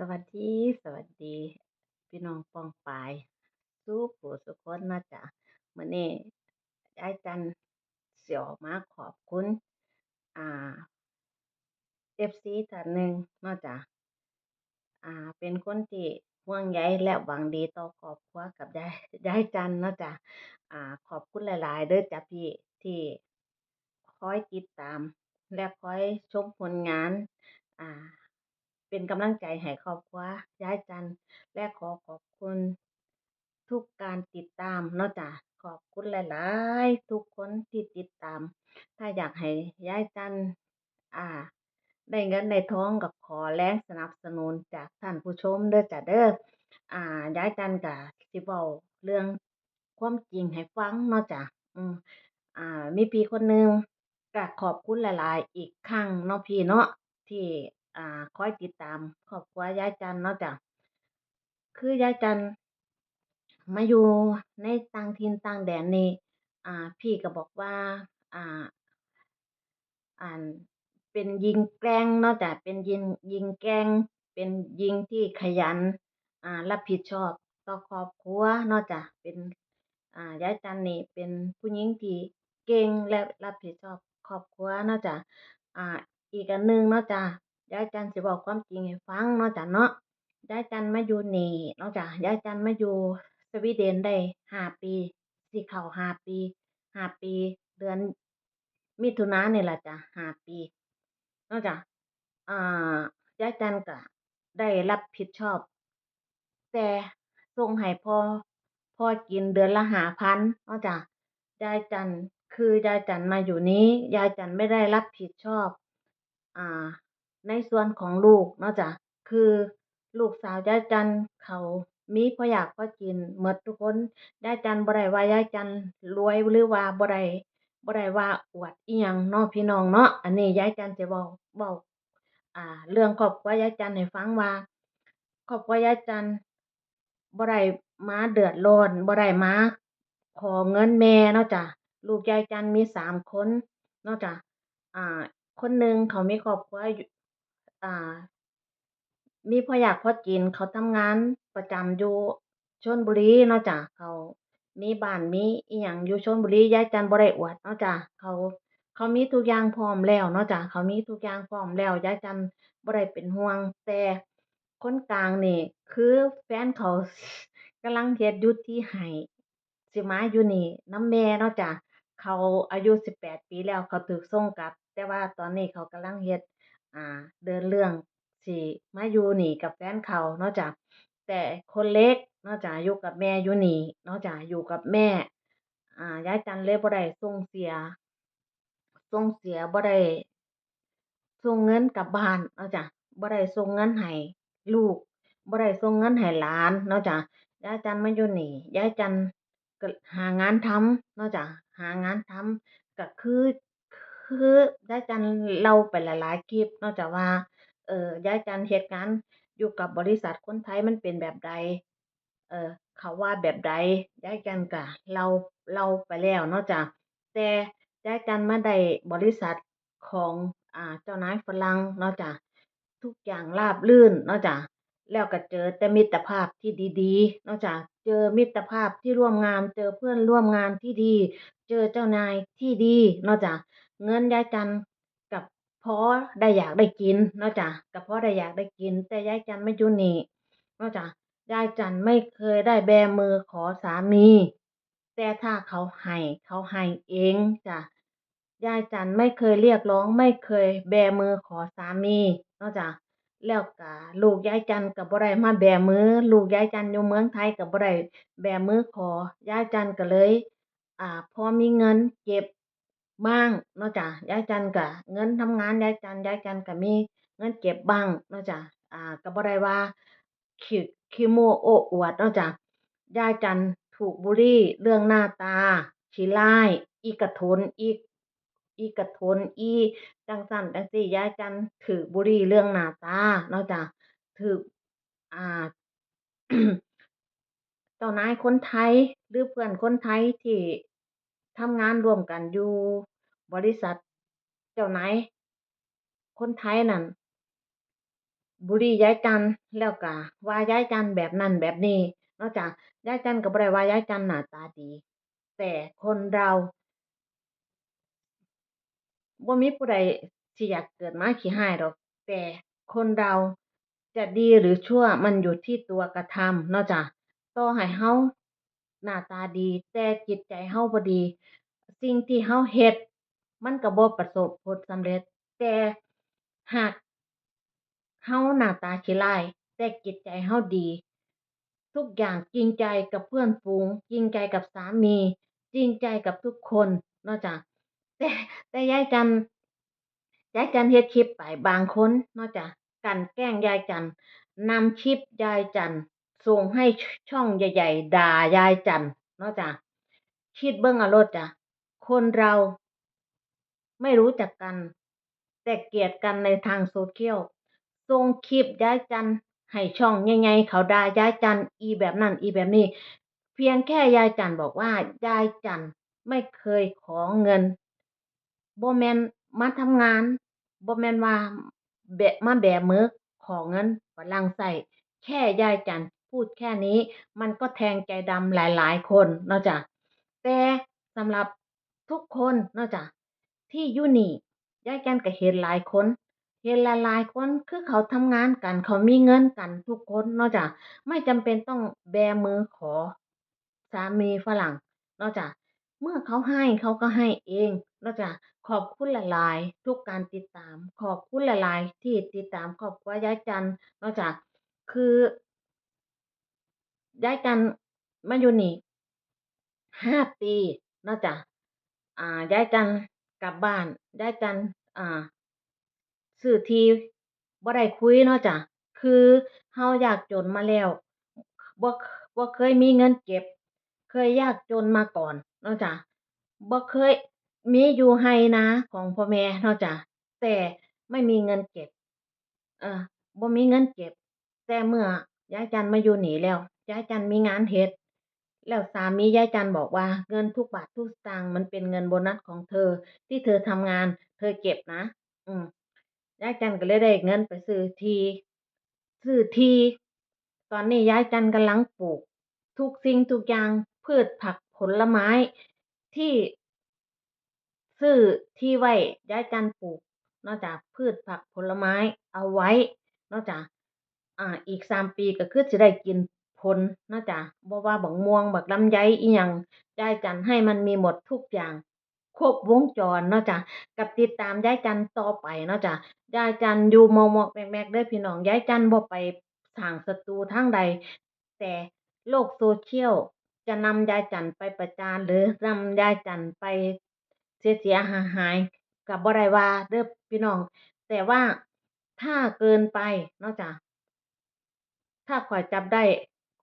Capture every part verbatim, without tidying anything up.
สวัสดี สวัสดี พี่น้องป้องปาย สู่ผู้สู่คนเนาะจ้ะ มื้อนี้ยายจันสิออกมาขอบคุณ อ่า เอฟซี ท่านหนึ่งเนาะจ้ะ อ่า เป็นคนที่ห่วงใยและหวังดีต่อครอบครัวกับยาย ยายจันเนาะจ้ะ อ่า ขอบคุณหลายๆ เด้อจ้ะพี่ ที่คอยติดตาม และคอยชมผลงาน อ่า เป็นกำลังใจให้ครอบครัวยายจัน และขอขอบคุณทุกการติดตามเนาะจ้ะ ขอบคุณหลายๆ ทุกคนที่ติดตาม ถ้าอยากให้ยายจัน อ่า ได้เงินได้ทองก็ขอแรงสนับสนุนจากท่านผู้ชมเด้อจ้ะเด้อ อ่า ยายจันก็สิเว้าเรื่องความจริงให้ฟังเนาะจ้ะ อืม อ่า มีพี่คนหนึ่ง ก็ขอบคุณหลายๆ อีกครั้งเนาะพี่เนาะ ที่ อ่า คอยติดตามครอบครัวยายจันเนาะจ้ะ คือยายจันมาอยู่ในต่างถิ่นต่างแดนนี่ อ่า พี่ก็บอกว่า อ่า อัน เป็นหญิงแกร่งเนาะจ้ะ เป็นหญิง หญิงแกร่ง เป็นหญิงที่ขยัน อ่า รับผิดชอบต่อครอบครัวเนาะจ้ะ เป็น อ่า ยายจันนี่เป็นผู้หญิงที่เก่งและรับผิดชอบครอบครัวเนาะจ้ะ อ่า อีกอันหนึ่งเนาะจ้ะ ยายจันสิบอกความจริงให้ฟังเนาะจ้ะเนาะ ยายจันมาอยู่นี่เนาะจ้ะ ยายจันมาอยู่สวีเดนได้ห้าปี สิเข้าห้าปี ห้าปี เดือนมิถุนานี่ล่ะจ้ะ ห้าปี เนาะจ้ะ อ่า ยายจันก็ได้รับผิดชอบ แต่ส่งให้พ่อ พ่อกินเดือนละห้าพันเนาะจ้ะ ยายจัน คือยายจันมาอยู่นี้ ยายจันไม่ได้รับผิดชอบ อ่า ในส่วนของลูกเนาะจ้ะ คือลูกสาวยายจันเขามีพออยากพอกินหมดทุกคน ยายจันบ่ได้ว่ายายจันรวยหรือว่าบ่ได้ บ่ได้ว่าอวดอิหยังเนาะพี่น้องเนาะ อันนี้ยายจันจะเว้า เว้า อ่า เรื่องครอบครัวยายจันให้ฟังว่า ครอบครัวยายจันบ่ได้มาเดือดร้อน บ่ได้มาขอเงินแม่เนาะจ้ะ ลูกยายจันมีสามคนเนาะจ้ะ อ่า คนหนึ่งเขามีครอบครัวอยู่ อ่า มีพออยากพอกิน เขาทำงานประจำอยู่ชลบุรีเนาะจ้ะ เขามีบ้านมีอิหยังอยู่ชลบุรี ยายจันบ่ได้อวดเนาะจ้ะ เขา เขามีทุกอย่างพร้อมแล้วเนาะจ้ะ เขามีทุกอย่างพร้อมแล้ว ยายจันบ่ได้เป็นห่วง แต่คนกลางนี่คือแฟนเขากำลังเฮ็ดอยู่ที่ไฮ่ สิมาอยู่นี่นำแม่เนาะจ้ะ เขาอายุสิบแปดปีแล้ว เขาถูกส่งกลับ แต่ว่าตอนนี้เขากำลังเฮ็ด อ่า เดินเรื่องสิมาอยู่นี่กับแฟนเขาเนาะจ้ะ แต่คนเล็กเนาะจ้ะ อยู่กับแม่อยู่นี่เนาะจ้ะ อยู่กับแม่ อ่า ยายจันเลยบ่ได้ส่งเสีย ส่งเสีย บ่ได้ส่งเงินกลับบ้านเนาะจ้ะ บ่ได้ส่งเงินให้ลูก บ่ได้ส่งเงินให้หลานเนาะจ้ะ ยายจันมาอยู่นี่ ยายจันก็หางานทำเนาะจ้ะ หางานทำ ก็คือ คือยายจันเล่าไปหลายๆคลิปเนาะจ้ะว่า เอ่อ ยายจันเฮ็ดงานอยู่กับบริษัทคนไทยมันเป็นแบบใด เอ่อ เขาว่าแบบใด ยายจันก็เล่า เล่าไปแล้วเนาะจ้ะ แต่ยายจันมาได้บริษัทของ อ่า เจ้านายฝรั่งเนาะจ้ะ ทุกอย่างราบรื่นเนาะจ้ะ แล้วก็เจอแต่มิตรภาพที่ดีๆเนาะจ้ะ เจอมิตรภาพที่ร่วมงาน เจอเพื่อนร่วมงานที่ดี เจอเจ้านายที่ดีเนาะจ้ะ เงินยายจันก็พอได้อยากได้กินเนาะจ้ะ ก็พอได้อยากได้กิน แต่ยายจันมาอยู่นี่เนาะจ้ะ ยายจันไม่เคยได้แบมือขอสามี แต่ถ้าเขาให้ เขาให้เองจ้ะ ยายจันไม่เคยเรียกร้อง ไม่เคยแบมือขอสามีเนาะจ้ะ แล้วก็ลูกยายจันก็บ่ได้มาแบมือ ลูกยายจันอยู่เมืองไทยก็บ่ได้แบมือขอ ยายจันก็เลย อ่า พอมีเงินเก็บบ้างเนาะจ้ะ ยายจันก็ เงินทำงานยายจัน ยายจันก็มีเงินเก็บบ้างเนาะจ้ะ อ่า ก็บ่ได้ว่า ขี้ ขี้โม้โอ้อวดเนาะจ้ะ ยายจันถูกบูลลี่เรื่องหน้าตา ขี้ร้าย อีกระโถน อี อีกระโถน อีจั่งซั้นจั่งซี้ ยายจันถูกบูลลี่เรื่องหน้าตาเนาะจ้ะ ถูก อ่า เจ้านายคนไทย หรือเพื่อนคนไทยที่ทำงานร่วมกันอยู่บริษัทเจ้านายคนไทยนั่น บูลลี่ยายจัน แล้วก็ว่ายายจันแบบนั้นแบบนี้เนาะจ้ะ ยายจันก็บ่ได้ว่ายายจันหน้าตาดี แต่คนเรา บ่มีผู้ใดสิอยากเกิดมาขี้ฮ้ายดอก แต่คนเราจะดีหรือชั่วมันอยู่ที่ตัวกระทำเนาะจ้ะ ต่อให้เฮาหน้าตาดี แต่จิตใจเฮาบ่ดี สิ่งที่เฮาเฮ็ดมันก็บ่ประสบผลสำเร็จ แต่หากเฮาหน้าตาขี้ร้าย แต่จิตใจเฮาดี ทุกอย่างจริงใจกับเพื่อนฝูง จริงใจกับสามี จริงใจกับทุกคนเนาะจ้ะ แต่ แต่ยายจัน ยายจันเฮ็ดคลิปไป บางคนเนาะจ้ะ กลั่นแกล้งยายจัน นำคลิปยายจันส่งให้ช่องใหญ่ๆ ด่ายายจันเนาะจ้ะ คิดเบิ่งเอาโลดจ้ะ คนเราไม่รู้จักกัน แต่เกลียดกันในทางโซเชียล ส่งคลิปยายจันให้ช่องใหญ่ๆ เขาด่ายายจัน อีแบบนั้น อีแบบนี้ เพียงแค่ยายจันบอกว่ายายจันไม่เคยขอเงิน บ่แม่นมาทำงาน บ่แม่นว่าแบะ มาแบมือขอเงินฝรั่งใช้ แค่ยายจันพูดแค่นี้ มันก็แทงใจดำหลายๆ คนเนาะจ้ะ แต่สำหรับทุกคนเนาะจ้ะ ที่อยู่นี่ ยายจันก็เห็นหลายคน เห็นหลายๆ คน คือเขาทำงานกัน เขามีเงินกันทุกคนเนาะจ้ะ ไม่จำเป็นต้องแบมือขอสามีฝรั่งเนาะจ้ะ เมื่อเขาให้เขาก็ให้เองเนาะจ้ะ ขอบคุณหลายๆ ทุกการติดตาม ขอบคุณหลายๆ ที่ติดตามครอบครัวยายจันเนาะจ้ะ คือยายจันมาอยู่นี่ห้าปีเนาะจ้ะ อ่า ยายจันกลับบ้าน ยายจัน อ่า ซื้อที่บ่ได้คุยเนาะจ้ะ คือเฮายากจนมาแล้ว บ่ บ่เคยมีเงินเก็บ เคยยากจนมาก่อนเนาะจ้ะ บ่เคยมีอยู่ไฮ่นาของพ่อแม่เนาะจ้ะ แต่ไม่มีเงินเก็บ เอ่อ บ่มีเงินเก็บ แต่เมื่อยายจันมาอยู่นี่แล้ว ยายจันมีงานเฮ็ด แล้วสามียายจันบอกว่า เงินทุกบาททุกสตางค์มันเป็นเงินโบนัสของเธอ ที่เธอทำงาน เธอเก็บนะ อืม ยายจันก็เลยได้เงินไปซื้อที่ ซื้อที่ ตอนนี้ยายจันกำลังปลูกทุกสิ่งทุกอย่าง พืชผักผลไม้ที่ซื้อที่ไว้ ยายจันปลูกเนาะจ้ะ พืชผักผลไม้เอาไว้เนาะจ้ะ อ่า อีกสามปีก็คือสิได้กินผลเนาะจ้ะ บ่ว่าบักม่วง บักลำไยอิหยัง ยายจันให้มันมีหมดทุกอย่าง ครบวงจรเนาะจ้ะ ก็ติดตามยายจันต่อไปเนาะจ้ะ ยายจันอยู่มอกๆแมกๆเด้อพี่น้อง ยายจันบ่ไปสร้างศัตรูทางใด แต่โลกโซเชียลจะนำยายจันไปประจาน หรือนำยายจันไปเสียๆหายๆ ก็บ่ได้ว่าเด้อพี่น้อง แต่ว่าถ้าเกินไปเนาะจ้ะ ถ้าข้อยจับได้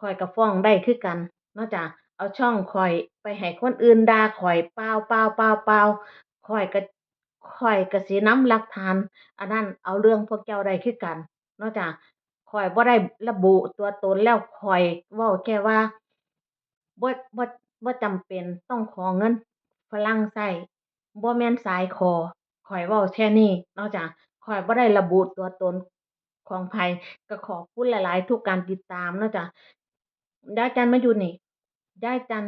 ข้อยก็ฟ้องได้คือกันเนาะจ้ะ เอาช่องข้อยไปให้คนอื่นด่าข้อยเปล่าๆๆๆ ข้อยก็ ข้อยก็สินำหลักฐานอันนั้นเอาเรื่องพวกเจ้าได้คือกันเนาะจ้ะ ข้อยบ่ได้ระบุตัวตน แล้วข้อยเว้าแค่ว่า บ่ บ่ บ่จำเป็นต้องขอเงินฝรั่งใช้ บ่แม่นสายขอ ข้อยเว้าแค่นี้เนาะจ้ะ ข้อยบ่ได้ระบุตัวตนของไผ ก็ขอบคุณหลายๆ ทุกการติดตามเนาะจ้ะ ยายจันมาอยู่นี่ ยายจัน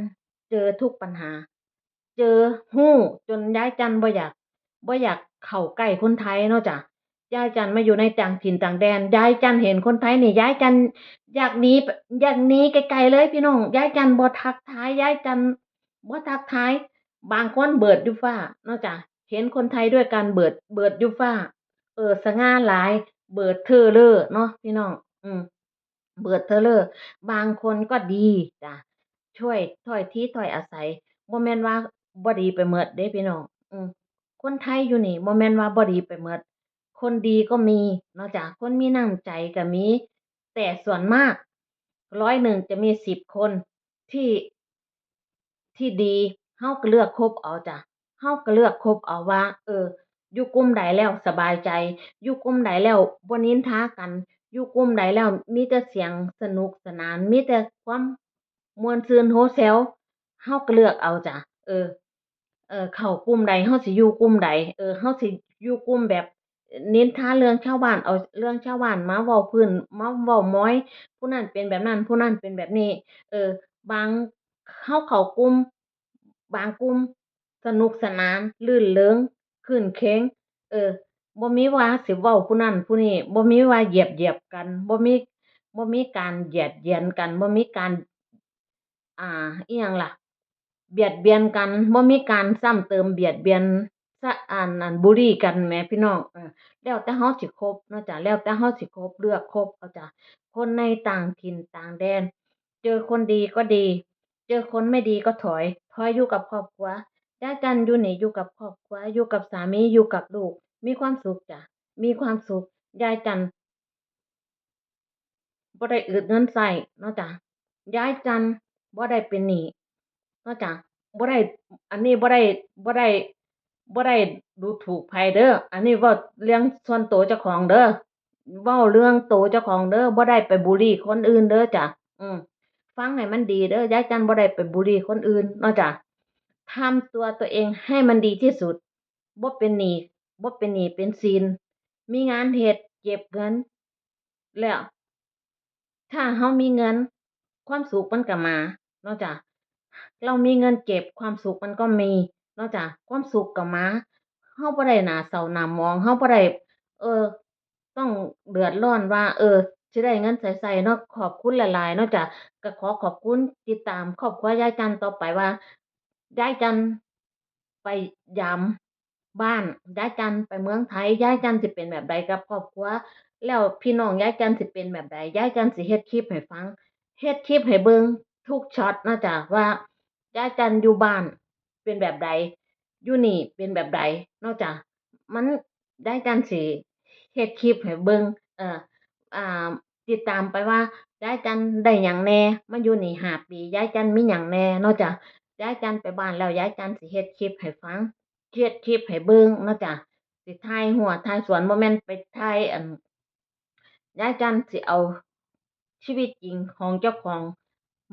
เจอทุกปัญหา เจอฮู้จนยายจันบ่อยาก บ่อยากเข้าใกล้คนไทยเนาะจ้ะ ยายจันมาอยู่ในต่างถิ่นต่างแดน ยายจันเห็นคนไทยนี่ ยายจันอยากหนี อยากหนีไกลๆเลยพี่น้อง ยายจันบ่ทักทาย ยายจันบ่ทักทาย บางคนเบิดอยู่ฟ้าเนาะจ้ะ เห็นคนไทยด้วยกันเบิด เบิดอยู่ฟ้า เออ สง่าหลาย เบิดเธอเลอเนาะพี่น้อง อืม เบิดเธอเลอ บางคนก็ดีจ้ะ ช่วยถ้อยทีถ้อยอาศัย บ่แม่นว่าบ่ดีไปหมดเด้พี่น้อง อืม คนไทยอยู่นี่บ่แม่นว่าบ่ดีไปหมด คนดีก็มีเนาะจ้ะ คนมีน้ำใจก็มี แต่ส่วนมาก ร้อยหนึ่งจะมีสิบคนที่ ที่ดี เฮาก็เลือกคบเอาจ้ะ เฮาก็เลือกคบเอาว่า เออ อยู่กลุ่มใดแล้วสบายใจ อยู่กลุ่มใดแล้วบ่นินทากัน อยู่กลุ่มใดแล้วมีแต่เสียงสนุกสนาน มีแต่ความม่วนซื่นโฮแซว เฮาก็เลือกเอาจ้ะ เออ เออ เข้ากลุ่มใด เฮาสิอยู่กลุ่มใด เออ เฮาสิอยู่กลุ่มแบบ นินทาเรื่องชาวบ้าน เอาเรื่องชาวบ้านมาเว้าพื้น มาเว้ามอย ผู้นั้นเป็นแบบนั้น ผู้นั้นเป็นแบบนี้ เออ บาง เฮาเข้ากลุ่ม บางกลุ่มสนุกสนาน รื่นเริง ครื้นเค้ง เออ บ่มีว่าสิเว้าผู้นั้นผู้นี้ บ่มีว่าเหยียดเหยียดกัน บ่มี บ่มีการเหยียดเหยียดกัน บ่มีการ อ่า อิหยังล่ะ เบียดเบียนกัน บ่มีการซ้ำเติมเบียดเบียน ซะ อัน อัน บูลลีกันแหมพี่น้อง เออ แล้วแต่เฮาสิคบเนาะจ้ะ แล้วแต่เฮาสิคบ เลือกคบเอาจ้ะ คนในต่างถิ่นต่างแดน เจอคนดีก็ดี เจอคนไม่ดีก็ถอย ถอยอยู่กับครอบครัว ยายจันอยู่นี่อยู่กับครอบครัว อยู่กับสามี อยู่กับลูก มีความสุขจ้ะ มีความสุข ยายจัน บ่ได้อืดเงินใช้เนาะจ้ะ ยายจันบ่ได้เป็นหนี้เนาะจ้ะ บ่ได้ อันนี้บ่ได้ บ่ได้ บ่ได้ดูถูกไผเด้อ อันนี้เว้าเรื่องส่วนตัวเจ้าของเด้อ เว้าเรื่องตัวเจ้าของเด้อ บ่ได้ไปบูลลีคนอื่นเด้อจ้ะ อืม ฟังให้มันดีเด้อ ยายจันบ่ได้ไปบูลลีคนอื่นเนาะจ้ะ ทำตัวตัวเองให้มันดีที่สุด บ่เป็นหนี้ บ่เป็นหนี้เป็นสิน มีงานเฮ็ด เก็บเงิน แล้ว ถ้าเฮามีเงิน ความสุขมันก็มาเนาะจ้ะ เรามีเงินเก็บ ความสุขมันก็มีเนาะจ้ะ ความสุขก็มา เฮาบ่ได้หน้าเศร้าหน้าหมอง เฮาบ่ได้ เออ ต้องเดือดร้อนว่า เออ สิได้เงินใสๆเนาะ ขอบคุณหลายๆเนาะจ้ะ ก็ขอขอบคุณติดตามครอบครัวยายจันต่อไปว่า ยายจันไปยามบ้าน ยายจันไปเมืองไทย ยายจันสิเป็นแบบใดกับครอบครัว แล้วพี่น้องยายจันสิเป็นแบบใด ยายจันสิเฮ็ดคลิปให้ฟัง เฮ็ดคลิปให้เบิ่งทุกช็อตเนาะจ้ะ ว่ายายจันอยู่บ้านเป็นแบบใด อยู่นี่เป็นแบบใดเนาะจ้ะ มัน ยายจันสิเฮ็ดคลิปให้เบิ่ง เอ่อ อ่า ติดตามไปว่ายายจันได้หยังแหน่ มาอยู่นี่ห้าปี ยายจันมีหยังแหน่เนาะจ้ะ ยายจันไปบ้านแล้ว ยายจันสิเฮ็ดคลิปให้ฟัง เฮ็ดคลิปให้เบิ่งเนาะจ้ะ สิถ่ายฮั้วถ่ายสวน บ่แม่นไปถ่ายอัน ยายจันสิเอาชีวิตจริงของเจ้าของ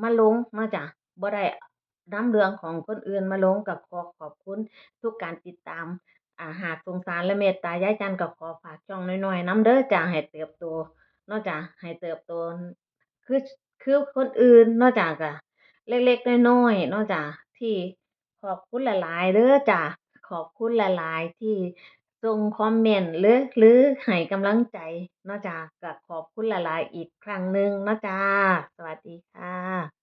มาลงเนาะจ้ะ บ่ได้นำเรื่องของคนอื่นมาลง ก็ขอขอบคุณทุกการติดตาม อ่า หากสงสารและเมตตายายจันก็ขอฝากช่องน้อยๆนำเด้อจ้ะ ให้เติบโตเนาะจ้ะ ให้เติบโต คือ คือคนอื่นเนาะจ้ะ ก็เล็กๆน้อยๆเนาะจ้ะ ที่ ขอบคุณหลายๆเด้อจ้ะ ขอบคุณหลายๆที่ส่งคอมเมนต์ หรือ หรือให้กำลังใจเนาะจ้ะ ก็ขอบคุณหลายๆอีกครั้งหนึ่งเนาะจ้ะ สวัสดีค่ะ